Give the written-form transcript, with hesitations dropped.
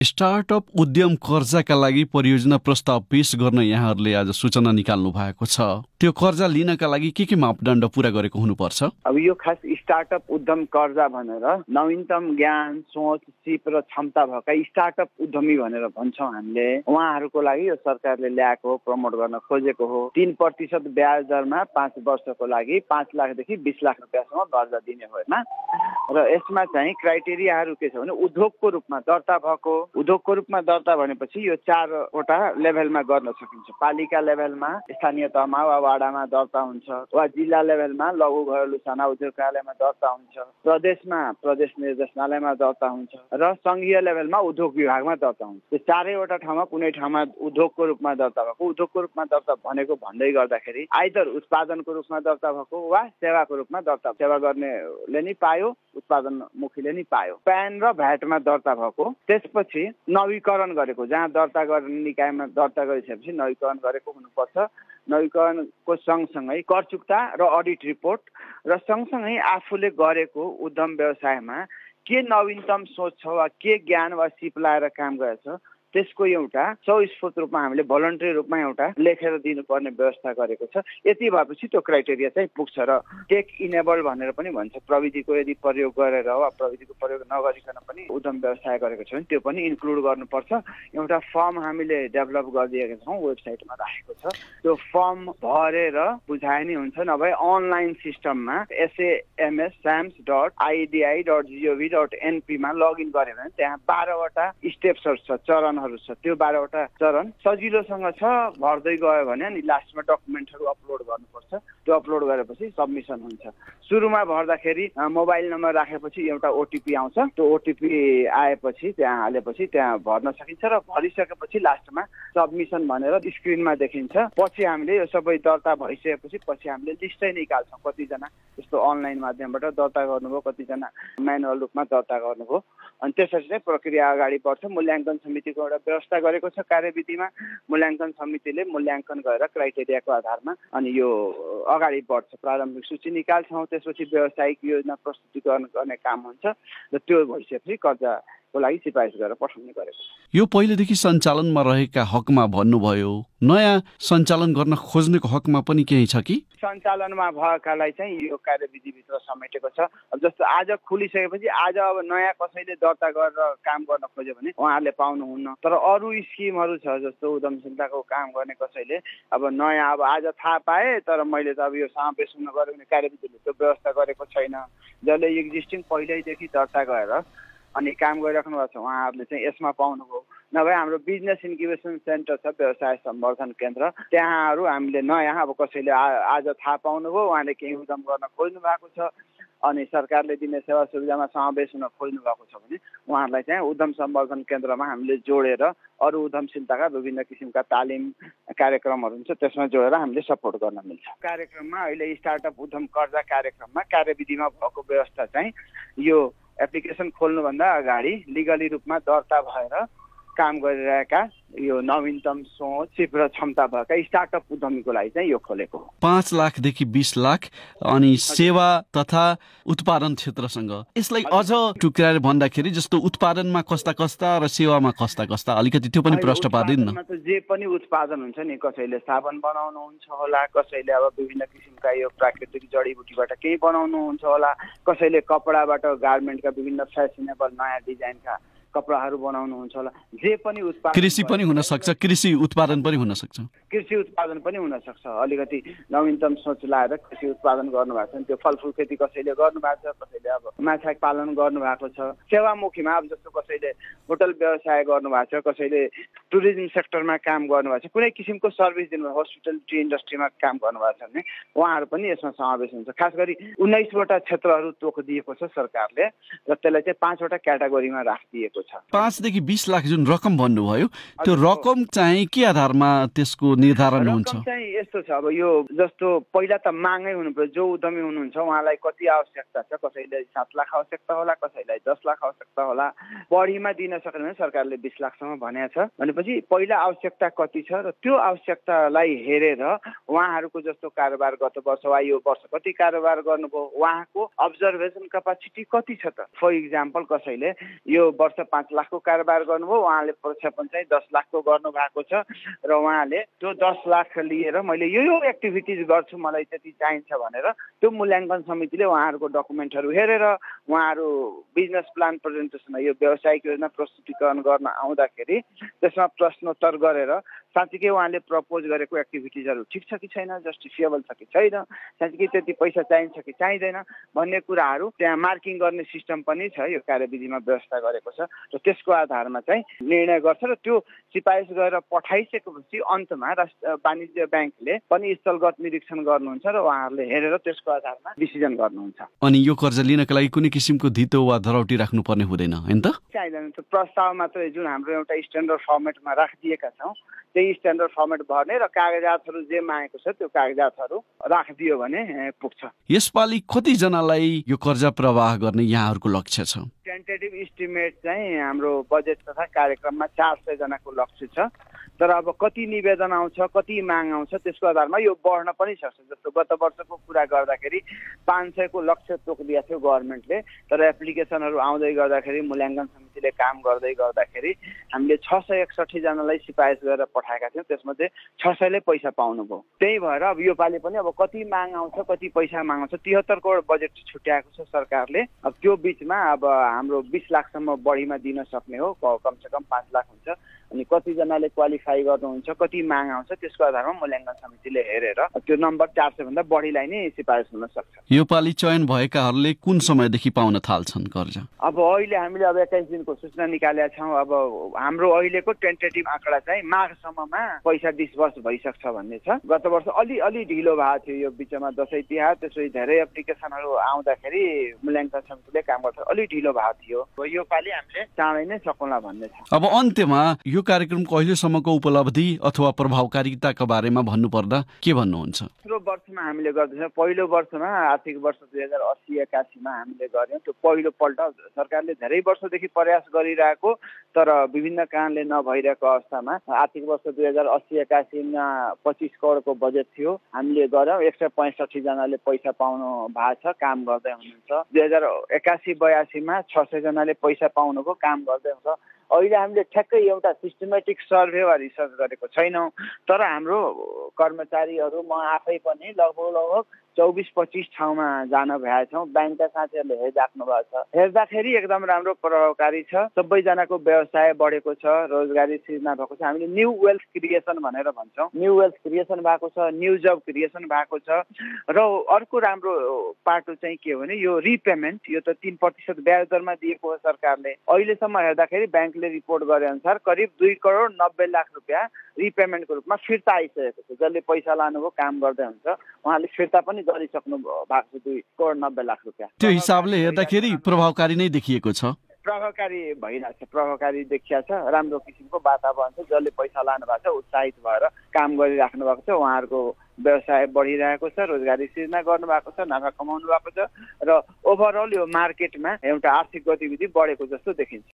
Startup उद्यम कर्जाका लागि परियोजना प्रस्ताव पेश गर्न यहाँहरूले आज सूचना निकाल्नु भएको छ। त्यो कर्जा लिनका लागि के मापदण्ड पूरा गरेको हुनुपर्छ? अब यो खास स्टार्टअप उद्यम कर्जा भनेर नवीनतम ज्ञान, सोच, सिप र क्षमता भएका स्टार्टअप उद्यमी भनेर भन्छौँ हामीले। उहाँहरूको लागि यो सरकारले ल्याएको प्रमोट गर्न खोजेको हो। 3% ब्याज दरमा 5 वर्षको लागि 5 लाखदेखि 20 लाख रुपियाँसम्म कर्जा दिने होइन। र यसमा चाहिँ क्राइटेरियाहरू के छ भने उद्योगको रूपमा दर्ता भएको। उद्योगको रूपमा दर्ता भनेपछि यो 4वटा लेभलमा गर्न सकिन्छ। पालिका लेभलमा, स्थानीय तहमा वा वाडामा दर्ता हुन्छ, वा जिल्ला लेभलमा लघु घरेलु साना उद्योगकालयमा दर्ता हुन्छ, प्रदेशमा प्रदेश निर्देशनालयमा दर्ता हुन्छ, र संघीय लेभलमा उद्योग विभागमा दर्ता हुन्छ। यो 4वटा ठाउँमा कुनै ठाउँमा उद्योगको रूपमा दर्ता भएको। उद्योगको रूपमा दर्ता भनेको भन्दै गर्दाखेरि आइदर उत्पादनको रूपमा दर्ता भएको वा सेवाको रूपमा दर्ता। सेवा गर्नेले नि पायो, उत्पादनमुखीले नि पायो। प्यान र भ्याटमा दर्ता भएको, त्यसपछि नवीकरण गरेको, जहाँ दर्ता गर्ने निकायमा दर्ता गरिसकेपछि नवीकरण गरेको हुनुपर्छ। नवीकरणको सँगसँगै कर चुक्ता र अडिट रिपोर्ट, र सँगसँगै आफूले गरेको उद्यम व्यवसायमा के नवीनतम सोच छ वा के ज्ञान वा सिप लाएर काम गरेछ त्यसको एउटा स्वस्फूर्त रूपमा हामीले भलन्टरी रूपमा एउटा लेखेर दिनुपर्ने व्यवस्था गरेको छ। यति भएपछि त्यो क्राइटेरिया चाहिँ पुग्छ। र टेक इनेबल भनेर पनि भन्छ। प्रविधिको यदि प्रयोग गरेर वा प्रविधिको प्रयोग नगरिकन पनि उद्यम व्यवसाय गरेको छ भने त्यो पनि इन्क्लुड गर्नुपर्छ। एउटा फर्म हामीले डेभलप गरिदिएका छौँ, वेबसाइटमा राखेको छ। त्यो फर्म भरेर बुझाए नि हुन्छ, नभए अनलाइन सिस्टममा sams.idi.gov.np मा लगइन गऱ्यो भने त्यहाँ 12वटा स्टेप्सहरू छ, चरणहरू छ। त्यो 12वटा चरण सजिलोसँग छ। भर्दै गयो भने अनि लास्टमा डकुमेन्टहरू अपलोड गर्नुपर्छ। त्यो अपलोड गरेपछि सबमिसन हुन्छ। सुरुमा भर्दाखेरि मोबाइल नम्बर राखेपछि एउटा ओटिपी आउँछ। त्यो ओटिपी आएपछि त्यहाँ हालेपछि त्यहाँ भर्न सकिन्छ, र भरिसकेपछि लास्टमा सबमिसन भनेर स्क्रिनमा देखिन्छ। पछि हामीले यो सबै दर्ता भइसकेपछि पछि हामीले लिस्टै निकाल्छौँ। कतिजना यस्तो अनलाइन माध्यमबाट दर्ता गर्नुभयो, कतिजना म्यानुअल रूपमा दर्ता गर्नुभयो। अनि त्यसरी चाहिँ प्रक्रिया अगाडि बढ्छ। मूल्याङ्कन समितिको एउटा व्यवस्था गरेको छ कार्यविधिमा। मूल्याङ्कन समितिले मूल्याङ्कन गरेर क्राइटेरियाको आधारमा अनि यो अगाडि बढ्छ। प्रारम्भिक सूची निकाल्छौँ, त्यसपछि व्यावसायिक योजना प्रस्तुतिकरण गर्ने काम हुन्छ, र त्यो भइसकेपछि कर्जाको लागि सिफारिस गरेर पठाउने गरेको छ। यो पहिलेदेखि सञ्चालनमा रहेका हकमा भन्नुभयो, नयाँ सञ्चालन गर्न खोज्नेको हकमा पनि केही छ कि? सञ्चालनमा भएकालाई चाहिँ यो कार्यविधिभित्र समेटेको छ। अब जस्तो आज खुलिसकेपछि आज अब नयाँ कसैले दर्ता गरेर काम गर्न खोज्यो भने उहाँहरूले पाउनुहुन्न। तर अरू स्किमहरू छ, जस्तो उद्यमशीलताको काम गर्ने कसैले अब नयाँ अब आज थाहा पाए, तर मैले त अब यो समावेश हुन गऱ्यो भने कार्यविधिले त्यो व्यवस्था गरेको छैन। जसले एक्जिस्टिङ पहिल्यैदेखि दर्ता गरेर अनि काम गरिराख्नु भएको छ उहाँहरूले चाहिँ यसमा पाउनुभयो। नभए हाम्रो बिजनेस इन्क्युबेसन सेन्टर छ, व्यवसाय सम्वर्धन केन्द्र। त्यहाँहरू हामीले नयाँ अब कसैले आज थाहा पाउनुभयो, उहाँले केही उद्यम गर्न खोज्नु भएको छ अनि सरकारले दिने सेवा सुविधामा समावेश हुन खोज्नु भएको छ भने उहाँहरूलाई चाहिँ उद्यम सम्वर्धन केन्द्रमा हामीले जोडेर अरू उद्यमशीलताका विभिन्न किसिमका तालिम कार्यक्रमहरू हुन्छ, त्यसमा जोडेर हामीले सपोर्ट गर्न मिल्छ। कार्यक्रममा अहिले स्टार्टअप उद्यम कर्जा कार्यक्रममा कार्यविधिमा भएको व्यवस्था चाहिँ यो एप्लिकेसन खोल्नुभन्दा अगाडि लिगली रूपमा दर्ता भएर काम गरिरहेका यो नवीनतम सोच, सिप र क्षमता भएका स्टार्टअप उद्यमीको लागि चाहिँ यो खोलेको। 5 लाखदेखि 20 लाख अनि सेवा तथा उत्पादन क्षेत्रसँग यसलाई अझ टुक्राएर भन्दाखेरि जस्तो उत्पादनमा कस्ता कस्ता र सेवामा कस्ता कस्ता अलिकति त्यो पनि प्रश्न पार्दैन न? जे पनि उत्पादन हुन्छ नि, कसैले साबुन बनाउनुहुन्छ होला, कसैले अब विभिन्न किसिमका यो प्राकृतिक जडीबुटीबाट केही बनाउनुहुन्छ होला, कसैले कपडाबाट गार्मेन्टका विभिन्न फेसनेबल नयाँ डिजाइनका कपडाहरू बनाउनुहुन्छ होला। जे पनि उत्पादन, कृषि पनि हुन सक्छ, कृषि उत्पादन पनि हुन सक्छ, कृषि उत्पादन पनि हुन सक्छ। अलिकति नवीनतम सोच लाएर कृषि उत्पादन गर्नुभएको छ, त्यो फलफुल खेती कसैले गर्नुभएको छ, कसैले अब माछा पालन गर्नुभएको छ। सेवामुखीमा अब जस्तो कसैले होटल व्यवसाय गर्नुभएको छ, कसैले टुरिज्म सेक्टरमा काम गर्नुभएको छ, कुनै किसिमको सर्भिस दिनु, हस्पिटलिटी इन्डस्ट्रीमा काम गर्नुभएको छ भने उहाँहरू पनि यसमा समावेश हुन्छ। खास गरी 19वटा क्षेत्रहरू तोकिदिएको छ सरकारले, र त्यसलाई चाहिँ 5वटा क्याटेगोरीमा राखिदिएको छ। 5 देखि 20 लाख जुन रकम भन्नुभयो, त्यो रकम चाहिँ के आधारमा त्यसको निर्धारण हुन्छ? रकम चाहिँ यस्तो छ, अब यो जस्तो पहिला त मागै हुनु पर्यो। जो उद्यमी हुनुहुन्छ उहाँलाई कति आवश्यकता छ, कसैलाई 7 लाख आवश्यकता होला, कसैलाई 10 लाख आवश्यकता होला। बढीमा दिन सक्यो भने सरकारले 20 लाखसम्म भनेको छ। भनेपछि भनेपछि पहिला आवश्यकता कति छ र त्यो आवश्यकतालाई हेरेर उहाँहरूको जस्तो कारोबार गत वर्ष वा यो वर्ष कति कारोबार गर्नुभयो, उहाँको अब्जर्भेसन क्यापासिटी कति छ त। फर इक्जाम्पल कसैले यो वर्ष 5 लाखको कारोबार गर्नुभयो, उहाँले प्रक्षेपण चाहिँ 10 लाखको गर्नु भएको छ र उहाँले त्यो 10 लाख लिएर मैले यो एक्टिभिटिज गर्छु मलाई त्यति चाहिन्छ भनेर त्यो मूल्याङ्कन समितिले उहाँहरूको डकुमेन्टहरू हेरेर उहाँहरू बिजनेस प्लान प्रेजेन्टेसनमा यो व्यावसायिक योजना प्रस्तुतीकरण गर्न आउँदाखेरि त्यसमा प्रश्नोत्तर गरेर साँच्चीकै उहाँले प्रपोज गरेको एक्टिभिटिजहरू ठिक छ कि छैन, जस्टिफिएबल छ कि छैन, साँच्चीकै त्यति पैसा चाहिन्छ कि चाहिँदैन भन्ने कुराहरू त्यहाँ मार्किङ गर्ने सिस्टम पनि छ, यो कार्यविधिमा व्यवस्था गरेको छ र त्यसको आधारमा चाहिँ निर्णय गर्छ र त्यो सिफारिस गरेर पठाइसकेपछि अन्तमा वाणिज्य ब्याङ्कले पनि स्थलगत निरीक्षण गर्नुहुन्छ र उहाँहरूले हेरेर त्यसको आधारमा डिसिजन गर्नुहुन्छ। अनि यो कर्जा लिनका लागि कुनै किसिमको धितो वा धरौटी राख्नुपर्ने हुँदैन हैन त? चाहिँदैन। त्यो प्रस्ताव मात्र जुन हाम्रो एउटा स्ट्यान्डर्ड फर्मेटमा राखिदिएका छौँ त्यही स्ट्यान्डर्ड फर्मेट भर्ने र कागजातहरू जे मागेको छ त्यो कागजातहरू राखिदियो भने पुग्छ। यसपालि कतिजनालाई यो कर्जा प्रवाह गर्ने यहाँहरूको लक्ष्य छ? टेन्टेटिभ इस्टिमेट चाहिँ हाम्रो बजेट तथा कार्यक्रममा 400 जनाको लक्ष्य छ, तर अब कति निवेदन आउँछ कति माग आउँछ त्यसको आधारमा यो बढ्न पनि सक्छ। जस्तो गत वर्षको कुरा गर्दाखेरि 500 को लक्ष्य तोकिदिएको थियो गभर्मेन्टले, तर एप्लिकेसनहरू आउँदै गर्दाखेरि मूल्याङ्कन समितिले काम गर्दै गर्दाखेरि हामीले 661 जनालाई सिफारिस गरेर पठाएका थियौँ, त्यसमध्ये 600 ले पैसा पाउनुभयो। त्यही भएर अब योपालि पनि अब कति माग आउँछ कति पैसा माग आउँछ 73 करोड बजेट छुट्याएको छ सरकारले। अब त्यो बिचमा अब हाम्रो 20 लाखसम्म बढीमा दिन सक्ने हो, कमसेकम 5 लाख हुन्छ। अनि कतिजनाले क्वालिफाई गर्नुहुन्छ कति माग आउँछ त्यसको आधारमा मूल्याङ्कन समितिले हेरेर त्यो नम्बर 400 भन्दा बढीलाई नै सिफारिस हुन सक्छ। योपालि चयन भएकाहरूले कुन समयदेखि पाउन थाल्छन् कर्जा? अब अहिले हामीले अब 21 दिनको सूचना निकालेका छौँ। अब हाम्रो अहिलेको टेन्टेटिभ आँकडा चाहिँ माघसम्ममा पैसा डिस्बर्स भइसक्छ भन्ने छ। गत वर्ष अलि ढिलो भएको थियो, यो बिचमा दसैँ तिहार त्यसपछि धेरै एप्लिकेसनहरू आउँदाखेरि मूल्याङ्कन समितिले काम गर्छ, अलि ढिलो भएको थियो। योपालि हामीले चाँडै नै सकौँला भन्ने छ। अब अन्त्यमा यो कार्यक्रमको अहिलेसम्मको उपलब्धि अथवा प्रभावकारिताका बारेमा भन्नुपर्दा के भन्नुहुन्छ? तेस्रो वर्षमा हामीले गर्दैछौँ। पहिलो वर्षमा आर्थिक वर्ष 2080-81 मा हामीले गर्यौँ। त्यो पहिलो पल्ट सरकारले धेरै वर्षदेखि प्रयास गरिरहेको तर विभिन्न कारणले नभइरहेको अवस्थामा आर्थिक वर्ष 2080-81 मा 25 करोडको बजेट थियो, हामीले गर्यौँ। 165 जनाले पैसा पाउनु भएको छ, काम गर्दै हुनुहुन्छ। 2081-82 मा 600 जनाले पैसा पाउनुको काम गर्दै हुन्छ। अहिले हामीले ठ्याक्कै एउटा सिस्टमेटिक सर्भे वा रिसर्च गरेको छैनौँ, तर हाम्रो कर्मचारीहरू म आफै पनि लगभग 24-25 ठाउँमा जान भएका छौँ। ब्याङ्कका साथीहरूले हेरिराख्नु भएको छ, हेर्दाखेरि एकदम राम्रो प्रभावकारी छ। सबैजनाको व्यवसाय बढेको छ, रोजगारी सृजना भएको छ। हामीले न्यू वेल्थ क्रिएसन भनेर भन्छौँ, न्यू वेल्थ क्रिएसन भएको छ, न्यू जब क्रिएसन भएको छ। र अर्को राम्रो पाटो चाहिँ के हो भने यो रिपेमेन्ट, यो त 3% ब्याज दरमा दिएको हो सरकारले। अहिलेसम्म हेर्दाखेरि ब्याङ्कले रिपोर्ट गरे अनुसार करिब 2 करोड 90 लाख रुपियाँ रिपेमेन्टको रूपमा फिर्ता आइसकेको छ। जसले पैसा लानुभयो काम गर्दै हुन्छ उहाँले फिर्ता पनि गरिसक्नु भएको छ 2 करोड 90 लाख रुपियाँ। त्यो हिसाबले हेर्दाखेरि प्रभावकारी नै देखिएको छ, प्रभावकारी भइरहेछ, प्रभावकारी देखिया छ। राम्रो किसिमको वातावरण छ, जसले पैसा लानु भएको छ उत्साहित भएर काम गरिराख्नु भएको छ। उहाँहरूको व्यवसाय बढिरहेको छ, रोजगारी सृजना गर्नुभएको छ, नाफा कमाउनु भएको छ र ओभरअल यो मार्केटमा एउटा आर्थिक गतिविधि बढेको जस्तो देखिन्छ।